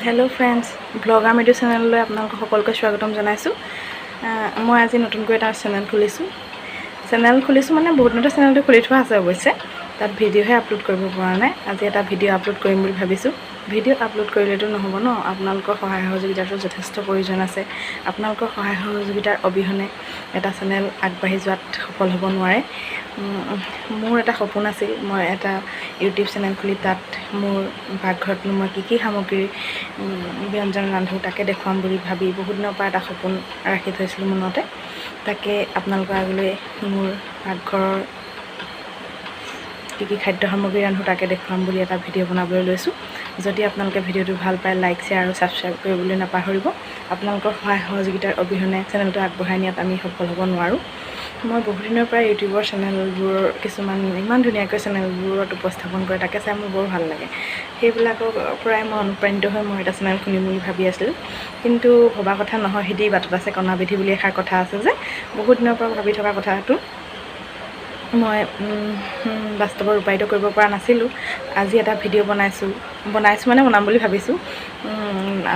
Hello' friends, blogger মৃদু চেনেললৈ আপোনালোকক সকলোকে স্বাগতম জনাইছোঁ। মই আজি নতুনকৈ এটা চেনেল খুলিছোঁ। চেনেল খুলিছোঁ মানে বহুত দিনতে চেনেলটো খুলি থোৱা আছে অৱশ্যে, তাত ভিডিঅ'হে আপলোড কৰিব পৰা নাই। আজি এটা ভিডিঅ' আপলোড কৰিম বুলি ভাবিছোঁ। ভিডিঅ' আপলোড কৰিলেতো নহ'ব ন, আপোনালোকৰ সহায় সহযোগিতাটো যথেষ্ট প্ৰয়োজন আছে। আপোনালোকৰ সহায় সহযোগিতাৰ অবিহনে এটা চেনেল আগবাঢ়ি যোৱাত সফল হ'ব নোৱাৰে। মোৰ এটা সপোন আছিল, মই এটা ইউটিউব চেনেল খুলি তাত মোৰ পাকঘৰতনো মই কি কি সামগ্ৰী ব্যঞ্জন ৰান্ধোঁ তাকে দেখুৱাম বুলি ভাবি বহুত দিনৰ পৰা এটা সপোন ৰাখি থৈছিলোঁ মনতে। তাকে আপোনালোকৰ আগলৈ মোৰ পাকঘৰৰ কি কি খাদ্য সামগ্ৰী ৰান্ধোঁ তাকে দেখুৱাম বুলি এটা ভিডিঅ' বনাবলৈ লৈছোঁ। যদি আপোনালোকে ভিডিঅ'টো ভাল পায়, লাইক, শ্বেয়াৰ আৰু ছাবস্ক্ৰাইব কৰিবলৈ নাপাহৰিব। আপোনালোকৰ সহায় সহযোগিতাৰ অবিহনে চেনেলটো আগবঢ়াই নিয়াত আমি সফল হ'ব নোৱাৰোঁ। মই বহুদিনৰ পৰা ইউটিউবৰ চেনেলবোৰ কিছুমান ইমান ধুনীয়াকৈ চেনেলবোৰত উপস্থাপন কৰে, তাকে চাই মোৰ বৰ ভাল লাগে। সেইবিলাকৰ পৰাই মই অনুপ্ৰাণিত হৈ মই এটা চেনেল খুলিম বুলি ভাবি আছিলোঁ। কিন্তু ভবা কথা নহয় সিদ্ধি, বাটত আছে কণা বিধি বুলি এষাৰ কথা আছে যে, বহুত দিনৰ পৰা ভাবি থকা কথাটো মই বাস্তৱত ৰূপায়িত কৰিব পৰা নাছিলোঁ। আজি এটা ভিডিঅ' বনাইছোঁ, বনাইছোঁ মানে বনাম বুলি ভাবিছোঁ,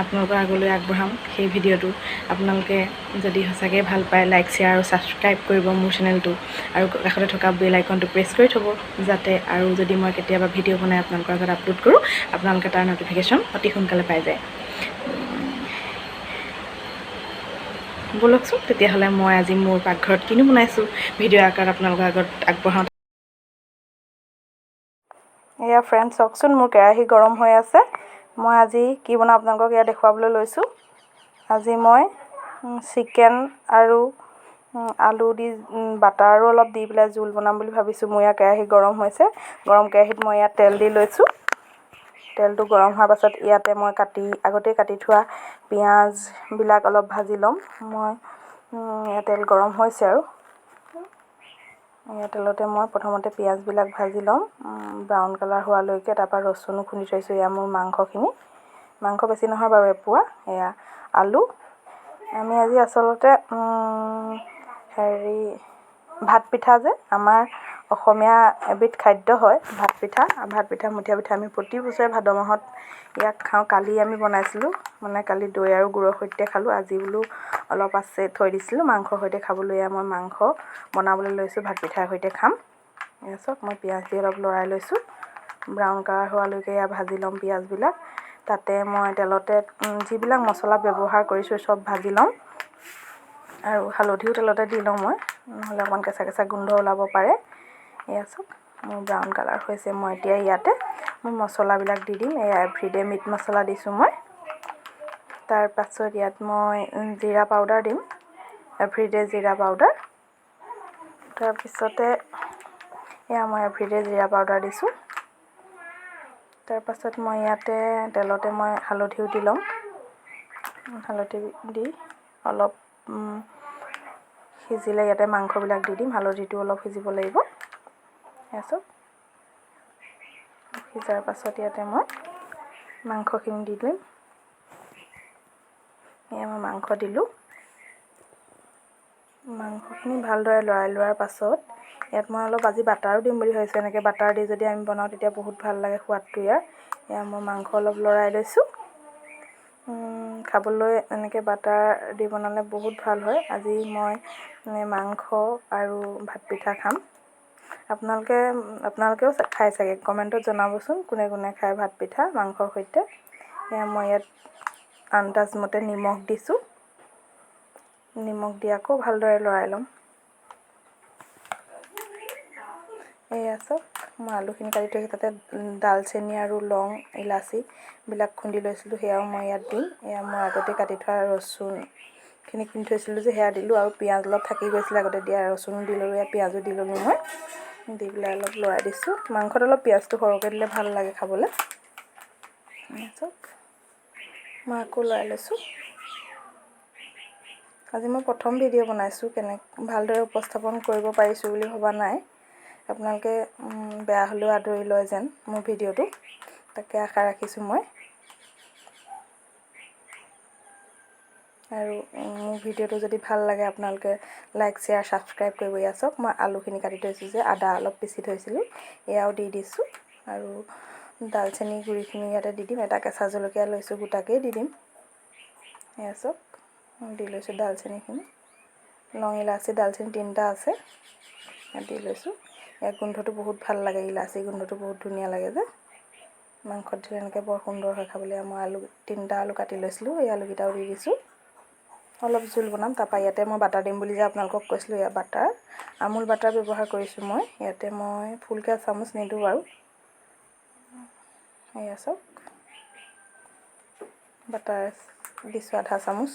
আপোনালোকৰ আগলৈ আগবঢ়াম সেই ভিডিঅ'টো। আপোনালোকে যদি সঁচাকৈ ভাল পায়, লাইক, শ্বেয়াৰ আৰু ছাবস্ক্ৰাইব কৰিব মোৰ চেনেলটো আৰু কাষতে থকা বেল আইকনটো প্ৰেছ কৰি থ'ব, যাতে আৰু যদি মই কেতিয়াবা ভিডিঅ' বনাই আপোনালোকৰ আগত আপলোড কৰোঁ, আপোনালোকে তাৰ ন'টিফিকেশ্যন অতি সোনকালে পাই যায়। ব'লকচোন তেতিয়াহ'লে, মই আজি মোৰ পাকঘৰত কিনো বনাইছোঁ ভিডিঅ' আকাৰত আপোনালোকৰ আগত আগবঢ়াওঁ। এয়া ফ্ৰেণ্ড, চাওকচোন, মোৰ কেৰাহী গৰম হৈ আছে। মই আজি কি বনাওঁ আপোনালোকক এয়া দেখুৱাবলৈ লৈছোঁ। আজি মই চিকেন আৰু আলু দি বাটাৰো অলপ দি পেলাই জোল বনাম বুলি ভাবিছোঁ। মোৰ ইয়াত কেৰাহী গৰম হৈছে। গৰম কেৰাহীত মই ইয়াত তেল দি লৈছোঁ। তেলটো গৰম হোৱাৰ পাছত ইয়াতে মই আগতেই কাটি থোৱা পিঁয়াজবিলাক অলপ ভাজি ল'ম। মই তেল গৰম হৈছে আৰু এয়া তেলতে মই প্ৰথমতে পিঁয়াজবিলাক ভাজি ল'ম ব্ৰাউন কালাৰ হোৱালৈকে। তাৰপৰা ৰচুনো খুন্দি থৈছোঁ। এয়া মোৰ মাংসখিনি, মাংস বেছি নহয় বাৰু, এপোৱা। এয়া আলু। আমি আজি আচলতে হেৰি ভাত পিঠা যে আমাৰ অসমীয়া এবিধ খাদ্য হয় ভাত পিঠা। ভাত পিঠা, মুঠীয়া পিঠা আমি প্ৰতি বছৰে ভাদ মাহত ইয়াক খাওঁ। কালি আমি বনাইছিলোঁ, মানে কালি দৈ আৰু গুৰৰ সৈতে খালোঁ। আজি বোলো অলপ আছে, থৈ দিছিলোঁ মাংসৰ সৈতে খাবলৈ। এয়া মই মাংস বনাবলৈ লৈছোঁ, ভাত পিঠাৰ সৈতে খাম। এয়া চাওক, মই পিঁয়াজ দি অলপ লৰাই লৈছোঁ। ব্ৰাউন কালাৰ হোৱালৈকে এয়া ভাজি ল'ম পিঁয়াজবিলাক। তাতে মই তেলতে যিবিলাক মছলা ব্যৱহাৰ কৰিছোঁ চব ভাজি ল'ম আৰু হালধিও তেলতে দি লওঁ মই, নহ'লে অকণমান কেঁচা কেঁচা গোন্ধ ওলাব পাৰে। এয়া চাওক, মোৰ ব্ৰাউন কালাৰ হৈছে। মই এতিয়া ইয়াতে মোৰ মছলাবিলাক দি দিম। এয়া এভৰিডে মিট মছলা দিছোঁ মই। তাৰপাছত ইয়াত মই জিৰা পাউডাৰ দিম, এভৰিডে জিৰা পাউডাৰ। তাৰপিছতে এয়া মই এভৰিডে জিৰা পাউডাৰ দিছোঁ। তাৰপাছত মই ইয়াতে তেলতে মই হালধিও দি ল'ম। হালধি দি অলপ সিজিলে ইয়াতে মাংসবিলাক দি দিম। হালধিটো অলপ সিজিব লাগিব। এয়া চাওক, সিজাৰ পাছত ইয়াতে মই মাংসখিনি দি দিম। এয়া মই মাংস দিলোঁ। মাংসখিনি ভালদৰে লৰাই লোৱাৰ পাছত ইয়াত মই অলপ আজি বাটাৰো দিম বুলি ভাবিছোঁ। এনেকৈ বাটাৰ দি যদি আমি বনাওঁ, তেতিয়া বহুত ভাল লাগে সোৱাদটো ইয়াৰ। এয়া মই মাংস অলপ লৰাই লৈছোঁ। খাবলৈ এনেকৈ বাটাৰ দি বনালে বহুত ভাল হয়। আজি মই মাংস আৰু ভাত পিঠা খাম। আপোনালোকেও খাই চাগে, কমেণ্টত জনাবচোন কোনে কোনে খায় ভাত পিঠা মাংসৰ সৈতে। এয়া মই ইয়াত আন্দাজমতে নিমখ দিছোঁ। নিমখ দি আকৌ ভালদৰে লৰাই ল'ম। এয়া চাওক, মই আলুখিনি কাটি থৈছোঁ। তাতে ডালচেনি আৰু লং, ইলাচিবিলাক খুন্দি লৈছিলোঁ, সেয়াও মই ইয়াত দিম। এয়া মই আগতে কাটি থোৱা ৰচুনখিনি খুন্দি থৈছিলোঁ যে, সেয়া দিলোঁ আৰু পিঁয়াজ অলপ থাকি গৈছিলে আগতে দিয়া, ৰচুনো দি ল'লোঁ, ইয়াত পিঁয়াজো দি ল'লোঁ মই। দি পেলাই অলপ লৰাই দিছোঁ। মাংসত অলপ পিঁয়াজটো সৰহকৈ দিলে ভাল লাগে খাবলৈ। চাওক, মই আকৌ লৰাই লৈছোঁ। আজি মই প্ৰথম ভিডিঅ' বনাইছোঁ, ভালদৰে উপস্থাপন কৰিব পাৰিছোঁ বুলি ভবা নাই। আপোনালোকে বেয়া হ'লেও আদৰি লয় যেন মোৰ ভিডিঅ'টো, তাকে আশা ৰাখিছোঁ মই। আৰু মোৰ ভিডিঅ'টো যদি ভাল লাগে, আপোনালোকে লাইক, শ্বেয়াৰ, ছাবস্ক্ৰাইব কৰিব। এয়া চাওক, মই আলুখিনি কাটি থৈছোঁ যে, আদা অলপ পিচি থৈছিলোঁ, এয়াও দি দিছোঁ আৰু দালচেনি গুড়িখিনি ইয়াতে দি দিম। এটা কেঁচা জলকীয়া লৈছোঁ, গোটাকেই দি দিম। এয়া চাওক, দি লৈছোঁ দালচেনিখিনি। লং, ইলাচি, দালচেনি তিনিটা আছে, দি লৈছোঁ। ইয়াৰ গোন্ধটো বহুত ভাল লাগে, ইলাচি গোন্ধটো বহুত ধুনীয়া লাগে যে মাংসত দিলে এনেকৈ বৰ সুন্দৰ হয় খাবলৈ। মই আলু তিনিটা আলু কাটি লৈছিলোঁ, এই আলুকেইটাও দি দিছোঁ। অলপ জোল বনাম। তাৰপৰা ইয়াতে মই বাটাৰ দিম বুলি যে আপোনালোকক কৈছিলোঁ, এয়া বাটাৰ, আমুল বাটাৰ ব্যৱহাৰ কৰিছোঁ মই। ইয়াতে মই ফুলকৈ চামুচ নিদিওঁ বাৰু। এয়া চাওক, বাটাৰ দিছোঁ আধা চামুচ।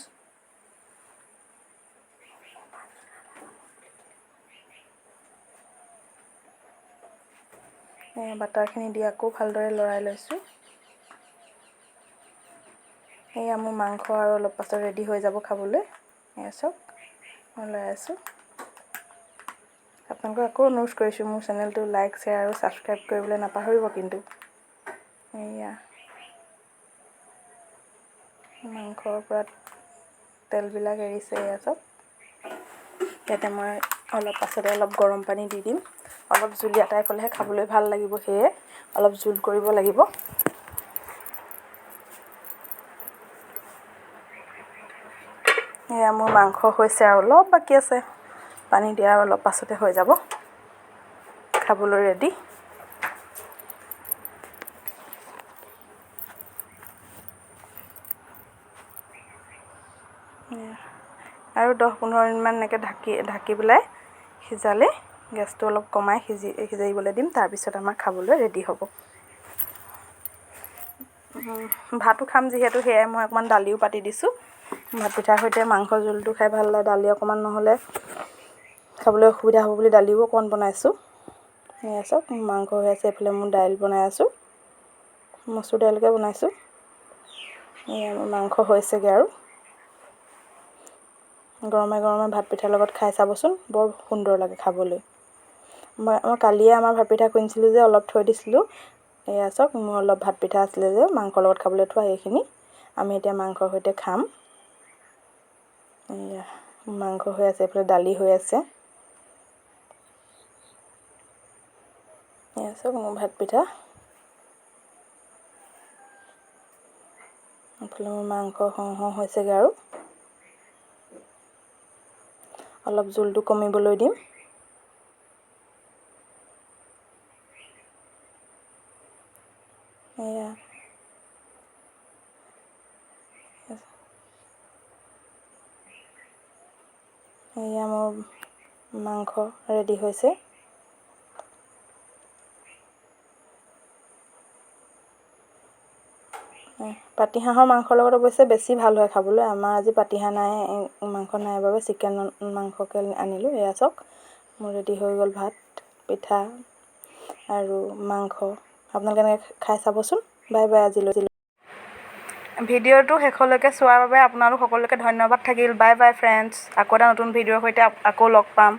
বাটাৰখিনি দি আকৌ ভালদৰে লৰাই লৈছোঁ। এয়া মোৰ মাংস আৰু অলপ পাছত ৰেডি হৈ যাব খাবলৈ। এয়া চাওক, মই লৰাই আছোঁ। আপোনালোকক আকৌ অনুৰোধ কৰিছোঁ, মোৰ চেনেলটো লাইক, শ্বেয়াৰ আৰু ছাবস্ক্ৰাইব কৰিবলৈ নাপাহৰিব কিন্তু। এয়া মাংসৰ পৰা তেলবিলাক এৰিছে। এয়া চাওক, ইয়াতে মই অলপ পাছতে অলপ গৰম পানী দি দিম। অলপ জুলীয়া টাইপ হ'লেহে খাবলৈ ভাল লাগিব, সেয়ে অলপ জোল কৰিব লাগিব। এয়া মোৰ মাংস হৈছে আৰু অলপ বাকী আছে, পানী দিয়াৰ অলপ পাছতে হৈ যাব, খাবলৈ ৰেডি। আৰু 10-15 মিনিটমান এনেকৈ ঢাকি ঢাকি পেলাই সিজালে গেছটো অলপ কমাই সিজিবলৈ দিম। তাৰপিছত আমাৰ খাবলৈ ৰেডি হ'ব। ভাতো খাম যিহেতু, সেয়াই মই অকণমান দালিও পাতি দিছোঁ। ভাত পিঠাৰ সৈতে মাংস জোলটো খাই ভাল লাগে। দালি অকণমান নহ'লে খাবলৈ অসুবিধা হ'ব বুলি দালিও অকণমান বনাইছোঁ। এয়া চাওক, মাংস হৈ আছে, এইফালে মোৰ দাইল বনাই আছোঁ, মচুৰ দাইলকে বনাইছোঁ। এয়া মোৰ মাংস হৈছেগৈ আৰু। গৰমে গৰমে ভাত পিঠাৰ লগত খাই চাবচোন, বৰ সুন্দৰ লাগে খাবলৈ। মই কালিয়ে আমাৰ ভাত পিঠা খুন্দিছিলোঁ যে, অলপ থৈ দিছিলোঁ। এয়া চাওক, মোৰ অলপ ভাত পিঠা আছিলে যে মাংসৰ লগত খাবলৈ থোৱা, সেইখিনি আমি এতিয়া মাংসৰ সৈতে খাম। এয়া মাংস হৈ আছে, এইফালে দালি হৈ আছে। এয়া চাওক মোৰ ভাত পিঠা, এইফালে মোৰ মাংস হওঁ হওঁ হৈছেগৈ আৰু। অলপ জোলটো কমিবলৈ দিম। এয়া এয়া মোৰ মাংস ৰেডি হৈছে। পাতিহাঁহৰ মাংসৰ লগত অৱশ্যে বেছি ভাল হয় খাবলৈ। আমাৰ আজি পাতিহাঁহ নাই, মাংস নাই বাবে চিকেন মাংসকে আনিলোঁ। এয়া চাওক, মোৰ ৰেডি হৈ গ'ল ভাত পিঠা আৰু মাংস। আপোনালোকে এনেকৈ খাই চাবচোন। বাই বাই আজিলৈ। ভিডিঅ'টো শেষলৈকে চোৱাৰ বাবে আপোনালোক সকলোকে ধন্যবাদ থাকিল। বাই বাই ফ্ৰেণ্ডছ, আকৌ এটা নতুন ভিডিঅ'ৰ সৈতে আকৌ লগ পাম।